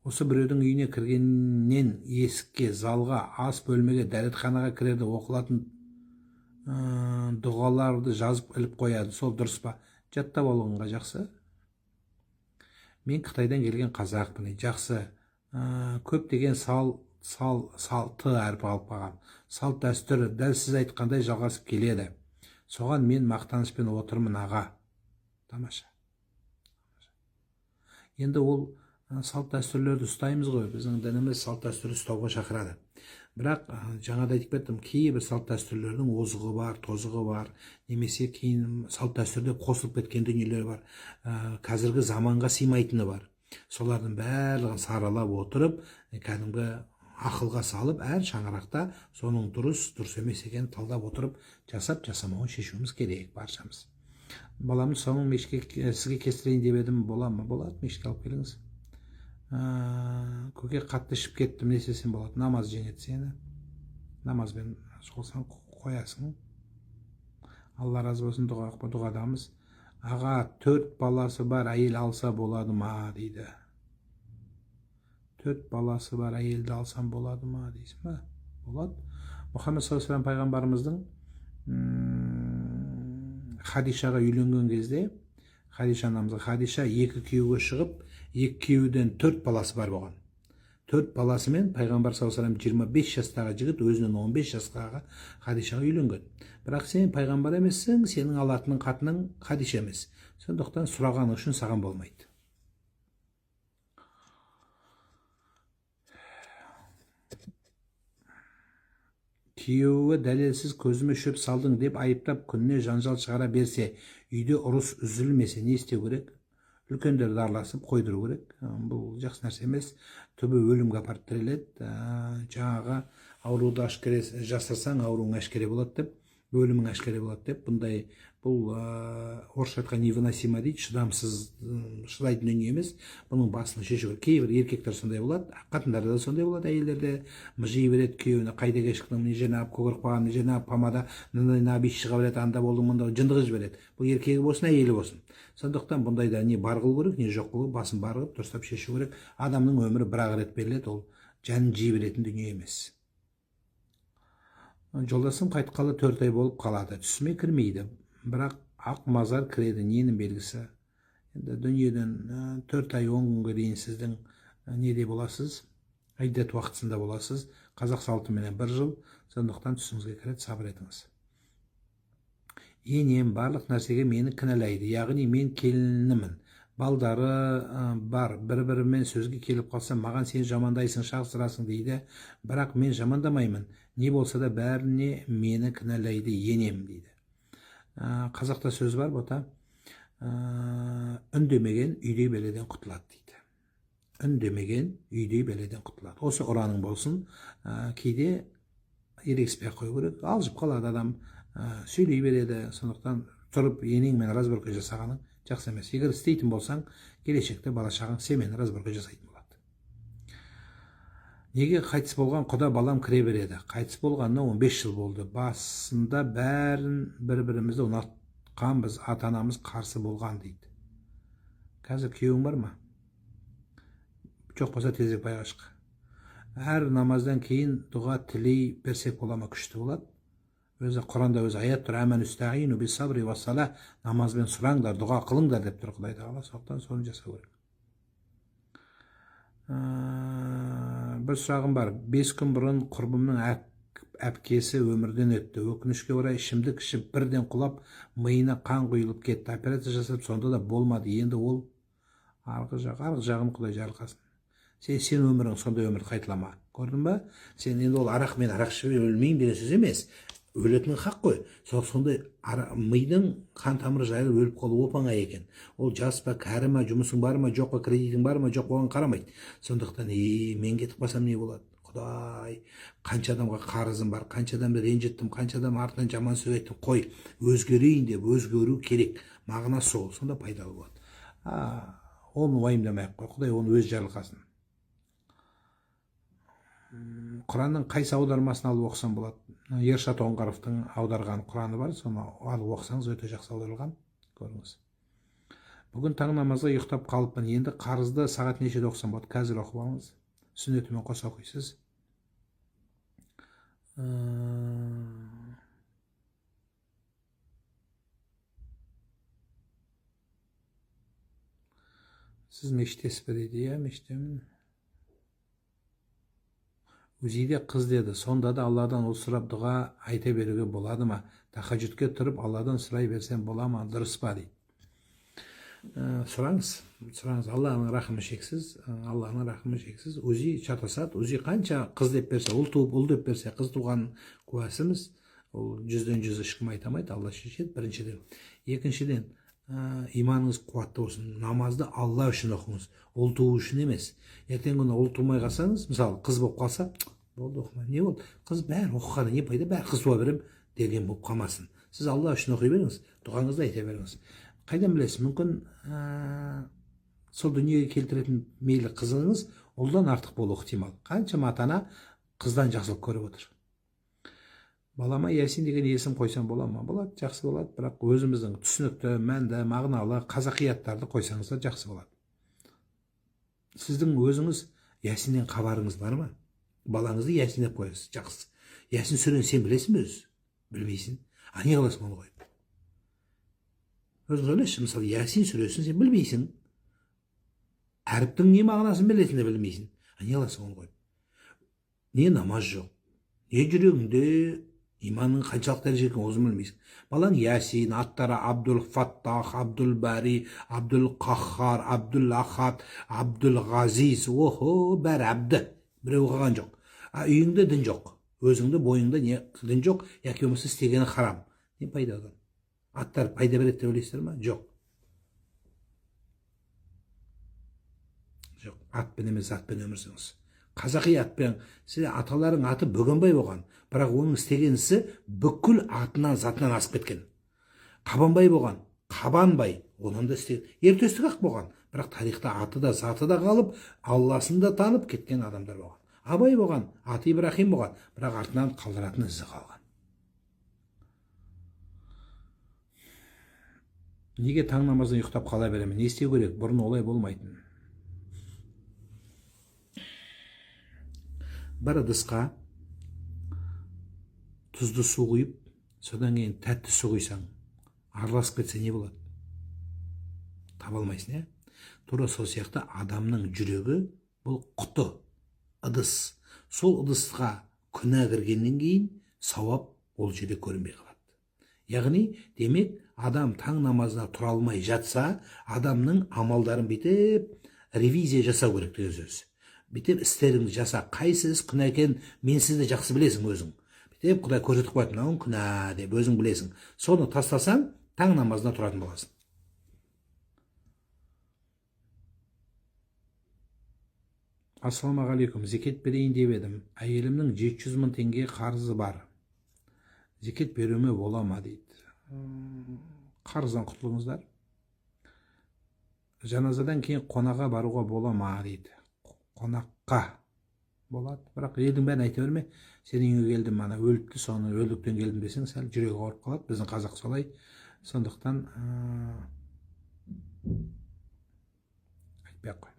Осы біреудің үйіне кіргеннен есікке, залға, ас бөлмеге, дәретханаға кірерде оқылатын дұғаларды жазып іліп қояды. Сол дұрыс па? Жаттап алғанға жақсы. Мен Қытайдан келген қазақпын. Жақсы. Көптеген сал сал сал т әрпі алып қалған. Салт дәстүр дәл сіз айтқандай жалғасып келеді. Соған мен мақтанышпен отырмын, аға. Тамаша. Енді ол салт дәстүрлерді ұстаймыз ғой, біздің дініміз салт дәстүрді ұстауға шақырады. Бірақ жаңа да айтып кеттім, кейбір салт дәстүрлердің озығы бар, тозығы бар, немесе кейін салт дәстүрде қосылып кеткен дүниелер бар, қазіргі заманға сыймайтыны бар. Солардың барлығын саралап отырып, кәдімгі ақылға салып, әр шаңырақта соның дұрыс, дұрыс емес екенін талдап отырып, жасап жасамауын шешуіміз керек баршамыз. Баламның тұсауын мешітке сізге кестірейін деп едім, бола ма? Болады, мешітке алып келіңіз. Көке, қатты ішіп кеттім, не істесем болады? Намаз жеңеді сені, намазбен соқсаң қоясың. Алла разы болсын, дұға, дұғадамыз. Аға, 4 баласы бар әйел алса болады ма дейді. 4 баласы бар әйелді алсам болады ма дейсің ба? Болады. Мұхаммед саллаллаху алейхи пайғамбарымыздың Хадишаға үйленген кезде, Хадиша анамызға, Хадиша 2 күйеуге шығып, 2 күйеуден 4 баласы бар болған. 4 баласымен пайғамбар саллаллаху алейхи 25 жастағы жігіт өзінен 15 жастағы Хадишаға үйленген. Бірақ сен пайғамбар емессің, сенің алатының қатының Хадиша емес. Сондықтан сұрағаның үшін саған болмайды. Күйеуі дәлелсіз көзіме шөп салдың деп айыптап, күніне жанжал шығара берсе, үйде ұрыс үзілмесе, не істеу керек? Үлкендерді араласып қойдыру керек. Бұл жақсы нәрсе емес. Түбі өлімге апарып тіреледі. Жаңағы ауруды әшкере жасырсаң, ауруың әшкере болады деп, өлімің әшкере болады деп. Бұндай бұл орысша айтқан невыносимо дейді, шыдамсыз, шыдайтын дүние емес. Бұның басын шешу керек. Кейбір еркектер сондай болады, қатындар да сондай болады, әйелдер де мыжи береді күйеуіне: қайда кешіктің, мына жеріне алып көгеріп қалған, мына жеріне алып помада, мынандай иіс шыға береді, анда болдың, мында, жынды қылып жібереді. Бұл еркегі болсын, әйелі болсын. Сондықтан бұндайда не бар қылу керек, не жоқ қылу, басын бар қылып дұрыстап шешу керек. Адамның өмірі бір ақ рет беріледі, ол жанын жей беретін дүние емес. Жолдасым қайтқалы 4 ай болып қалады, түсіме кірмейді, бірақ ақ мазар кіреді, ненің белгісі? Енді дүниеден 4 ай 10 күнге дейін сіздің неде боласыз, иддат уақытысында боласыз, қазақ салтыменен 1 жыл, сондықтан түсіңізге кіреді, сабыр етіңіз. Енем барлық нәрсеге мені кінәлайды, яғни мен келінімін, балдары бар, бір-бірімен сөзге келіп қалса, маған сен жамандайсың, шақсырасың дейді. Бірақ мен жамандамаймын, не болса да бәріне мені кінәлайды енем дейді. Қазақта сөз бар, бота, үндемеген үйдей бәледен құтылады дейді. Үндемеген үйдей бәледен құтылады. Осы ұраның болсын. Кейде ерегіспей ақ қою керек, алжып қалады адам, сөйлей береді. Сондықтан тұрып енеңмен разборка жасағаның жақсы емес. Егер істейтін болсаң, келешекте бала шағаң сенімен разборка жасайтын болады. Неге қайтыс болған құда балам кіре береді? Қайтыс болғанына 15 жыл болды. Басында бәрін бір-бірімізді ұнатқанбыз, ата-анамыз қарсы болған дейді. Қазір күйеуің бар ма? Жоқ болса, тезірек байға шық. Әр намаздан кейін дұға тілей берсек бола ма? Күшті болады. Өзі Құранда өзі аят тұр: намазбен сұраңдар, дұға қылыңдар деп тұр Құдай Тағала. Сондықтан соны жасау керек. Бір сұрағым бар. 5 күн бұрын құрбымның әпкесі өмірден өтті. Өкінішке орай, ішімдік ішіп, бірден құлап, миына қан құйылып кетті. Операция жасап, сонда да болмады. Енді ол арғы жақ, арғы жағын Құдай жарылқасын. Сен өмірің сондай өмірді қайталама, көрдің ба? Сен енді ол арақ, мен арақ ішіп өлмеймін деген сөз емес, өлетінің хақ қой. Сол сондай мидың қан тамыры жайылып өліп қалу оп оңай екен. Ол жас па, кәрі ма, жұмысың бар ма, жоқ па, кредитің бар ма, жоқ па, оған қарамайды. Сондықтан е, мен кетіп қалсам не болады, Құдай, қанша адамға қарызым бар, қанша адамды ренжіттім, қанша адам артынан жаман сөз айттым, қой, өзгерейін деп өзгеру керек. Мағына сол, сонда пайдалы болады. Оны уайымдамай ақ қой, Құдай оны өзі жарылқасын. Құранның қайсы аудармасын алып оқысам болады? Ершат Оңғаровтың аударған Құраны бар, соны алып оқысаңыз, өте жақсы аударылған, көріңіз. Бүгін таң намазға ұйықтап қалыппын. Енді қарызды сағат нешеде оқысам болады? Қазір оқып алыңыз. Сүннетімен қоса оқисыз. Сіз мешіттесіз бе дейді? Иә, мешіттемін. УЗИде қыз деді. Сонда да Алладан ұл сұрап дұға айта беруге болады ма? Тахажжудке тұрып Алладан сұрай берсем бола ма? Дұрыс па дейді. Сұраңыз, сұраңыз. Алланың рахымы шексіз, Алланың рахымы шексіз. УЗИ шатасады. УЗИ қанша қыз деп берсе, ұл туып, ұл деп берсе, қыз туған куәсіміз. Ол 100% ешкім айта алмайды, Алла шешеді біріншіден. Екіншіден, иманыңыз қуатты болсын. Намазды Алла үшін оқыңыз, ұл туу үшін емес. Ертеңгі күні ұл тумай қалсаңыз, мысалы, қыз болып қалса, болды, оқымаймын. Не болды? Қыз бәрі оқығаны не пайда, бәрі қыз туа беремін деген болып қалмасын. Сіз Алла үшін оқи беріңіз, дұғаңызды айта беріңіз. Қайдан білесіз, мүмкін сол дүниеге келтіретін мейлі қызыңыз ұлдан артық болуы ықтимал. Қаншама ата-ана қыздан жақсылық көріп отыр. Балама Ясин деген есім қойсам бола ма? Болады, жақсы болады, бірақ өзіміздің түсінікті, мәнді, мағыналы қазақи аттарды қойсаңыздар жақсы болады. Сіздің өзіңіз Ясиннен хабарыңыз бар ма? Балаңызды Ясин деп қоясыз, жақсы. Ясин сүрені сен білесің бе өзі? Білмейсің. А не қыласың оны қойып? Өзің ойлашы, мысалы, Ясин сүресін сен білмейсің. Әріптің не мағынасын білесің де білмейсің. А не қыласың оны қойып? Не намаз жоқ, не жүрегіңде иманның қаншалық дәреже екенін өзің білмейсің. Балаң Ясин, аттары Абдул Фаттах, Абдул Бари, Абдул Қаххар, Абдул Ахад, Абдул Ғазиз, охо, бәрі әбді, біреу қалған жоқ. А үйіңде дін жоқ, өзіңде бойыңда не дін жоқ, яки болмаса істегені харам. Не пайда одан? Аттар пайда береді деп ойлайсыздар ма? Жоқ. Жоқ, атпен емес, затпен өмір сүріңіз. Қазақи атпен. Сіз аталарың аты Бөгенбай болған, бірақ оның істеген ісі бүкіл атынан, затынан асып кеткен. Қабанбай болған, Қабанбай, онан да істеген. Ер төстік ақ болған, бірақ тарихта аты да, заты да қалып, Алласын да танып кеткен адамдар болған. Абай болған, аты Ибрахим болған, бірақ артынан қалдыратын ізі қалған. Неге таң намаздан ұйықтап қала беремін? Не істеу керек? Бұрын олай болмайтын. Бір ыдысқа тұзды су құйып, содан кейін тәтті су құйсаң, араласып кетсе не болады? Таба алмайсың, иә? Тура сол сияқты адамның жүрегі бұл құты, ыдыс. Сол ыдысқа күнә кіргеннен кейін сауап ол жерде көрінбей қалады. Яғни, демек, адам таң намазына тұра алмай жатса, адамның амалдарын бүйтіп ревизия жасау керек деген сөз. Бүйтіп істеріңді жаса, қайсы іс күнә екенін менсіз де жақсы білесің өзің. Бүйтіп Құдай көрсетіп қояды, мынауың күнә деп өзің білесің. Соны тастасаң, таң намазына тұратын боласың. Ассалаумағалейкум, зекет берейін деп едім. Әйелімнің 700 мың теңге қарызы бар. Зекет беруіме бола ма дейді. Қарыздан құтылыңыздар. Жаназадан кейін қонаға баруға бола ма дейді. Қонаққа болады, бірақ елдің бәрін айта берме. Сенің үйіңе келдім, ана өліпті, соны өлдіктен келдім десең, сәл жүрегі ауырып қалады. Біздің қазақ солай. Сондықтан айтпай ақ қой.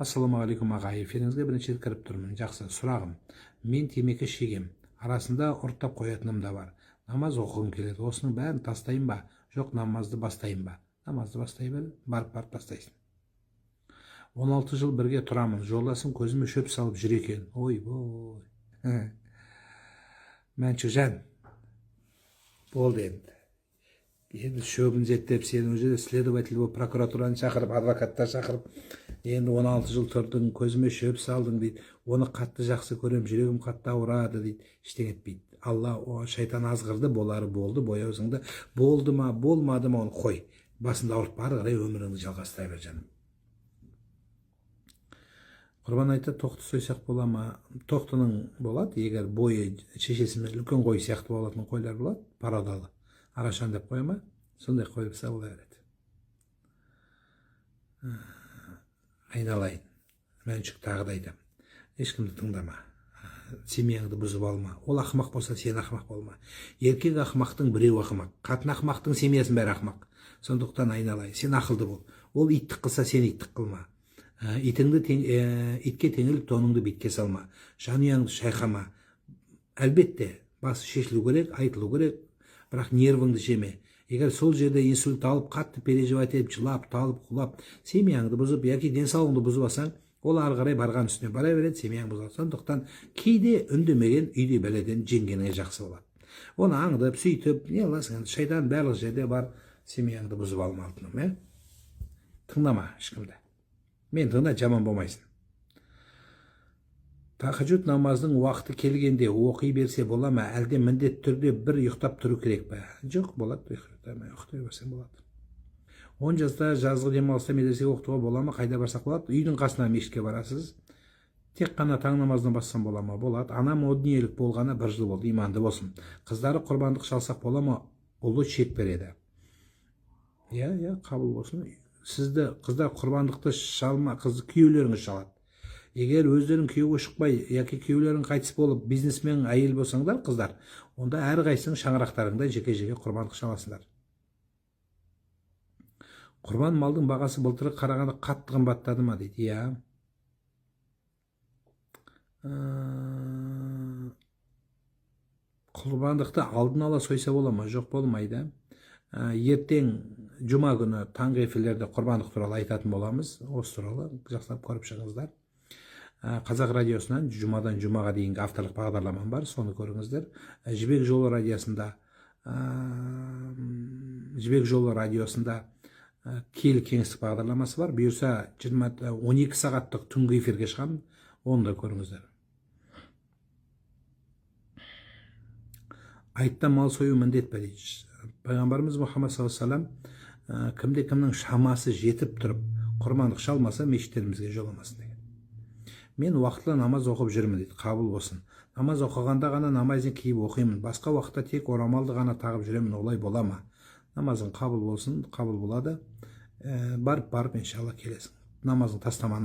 Ассалаумағалейкум аға, эфиріңізге бірінші рет кіріп тұрмын. Жақсы, сұрағым. Мен темекі шегем. Арасында ұрттап қоятыным да бар. Намаз оқығым келеді. Осының бәрін тастайын ба? Жоқ, намазды бастайын ба? Намазды бастай бер, барып тастайсың. 16 жыл бірге тұрамын. Жолдасым көзіме шөп салып жүр екен. Ойбой. Мәншүкжан, болды енді. Енді шөбін зерттеп, сені уже следователь болып, прокуратураны шақырып, адвокаттар шақырып, енді 16 жыл тұрдың, көзіме шөп салдың дейді. Оны қатты жақсы көрем, жүрегім қатты ауырады дейді. Ештеңе етпейді. Алла, шайтан азғырды, болары болды, бояусыңды. Болды ма, болмады ма, оны қой. Басында ауыртпа, ары қарай өміріңді жалғастыра бер, жаным. Құрбан айтта тоқты сойсақ бола ма? Тоқтының болады, егер бойы шешесімен үлкен қой сияқты болатын қойлар болады, породалы. Арашан деп қоя ма? Сондай қой болса бола береді. Айналайын. Мәншүк, тағы да айтамын. Ешкімді тыңдама. Семьяңды бұзып алма. Ол ақымақ болса, сен ақымақ болма. Еркек ақымақтың біреуі ақымақ. Қатын ақымақтың семьясының бәрі ақымақ. Сондықтан, айналайын, сен ақылды бол. Ол иттік қылса, сен иттік қылма. Итіңді итке теңеліп, тоныңды битке салма, жанұяңды шайқама. Әлбетте, басы шешілу керек, айтылу керек, бірақ нервіңді жеме. Егер сол жерде инсульт алып, қатты переживать етіп, жылап, талып, құлап, семьяңды бұзып яки денсаулығыңды бұзып алсаң, ол ары қарай барған үстіне бара береді, семьяң бұзылады. Сондықтан кейде үндемеген үйдей бәледен жеңгеніңе жақсы болады. Оны аңдып, сөйтіп не қыласың енді? Шайтан барлық жерде бар. Семьяңды бұзып алма, алтыным, иә. Тыңдама ешкімді, мен тыңда, жаман болмайсың. Тахаджуд намазының уақыты келгенде оқи берсе бола ма, әлде міндетті түрде бір ұйықтап тұру керек пе? Жоқ, болады, ұйықтамай ұйықтай берсең болады. 10 жаста жазғы демалыста медресеге оқытуға бола ма? Қайда барсақ болады? Үйдің қасына мешітке барасыз. Тек қана таң намазынан бассам бола ма? Болады. Анам о дүниелік болғаны бір жыл болды, иманды болсын. Қыздары құрбандық шалсақ бола ма? Ұлы шек береді. Иә, қабыл болсын. Сізді қыздар құрбандықты шалма, қыз, күйеулеріңіз шалады. Егер өздерің күйеуге шықпай яки күйеулерің қайтыс болып, бизнесмен әйел болсаңдар, қыздар, онда әрқайсың шаңырақтарыңда жеке жеке құрбандық шаласыңдар. Құрбан малдың бағасы былтырғы қарағанда қатты қымбаттады ма дейді. Иә. Құрбандықты алдын ала сойса бола ма? Жоқ, болмайды. Ертең жұма күні таңғы эфирлерде құрбандық туралы айтатын боламыз. Осы туралы жақсылап көріп шығыңыздар. Қазақ радиосынан жұмадан жұмаға дейінгі авторлық бағдарламам бар, соны көріңіздер. Жібек жолы радиосында киелі кеңістік бағдарламасы бар. Бұйырса, 20 12 сағаттық түнгі эфирге шығамын, оны да көріңіздер. Айтта мал сою міндет пе дейді. Пайғамбарымыз Мұхаммад саллаллаху алейхи вассалам: «Кімде кімнің шамасы жетіп тұрып құрбандық шалмаса, мешіттерімізге жоламасын», – деген. Мен уақытылы намаз оқып жүрмін дейді. Қабыл болсын. Намаз оқығанда ғана намазын киіп оқимын, басқа уақытта тек орамалды ғана тағып жүремін. Олай бола ма? Намазың қабыл болсын. Қабыл болады. Барып барып, иншалла, келесің. Намазың тастама.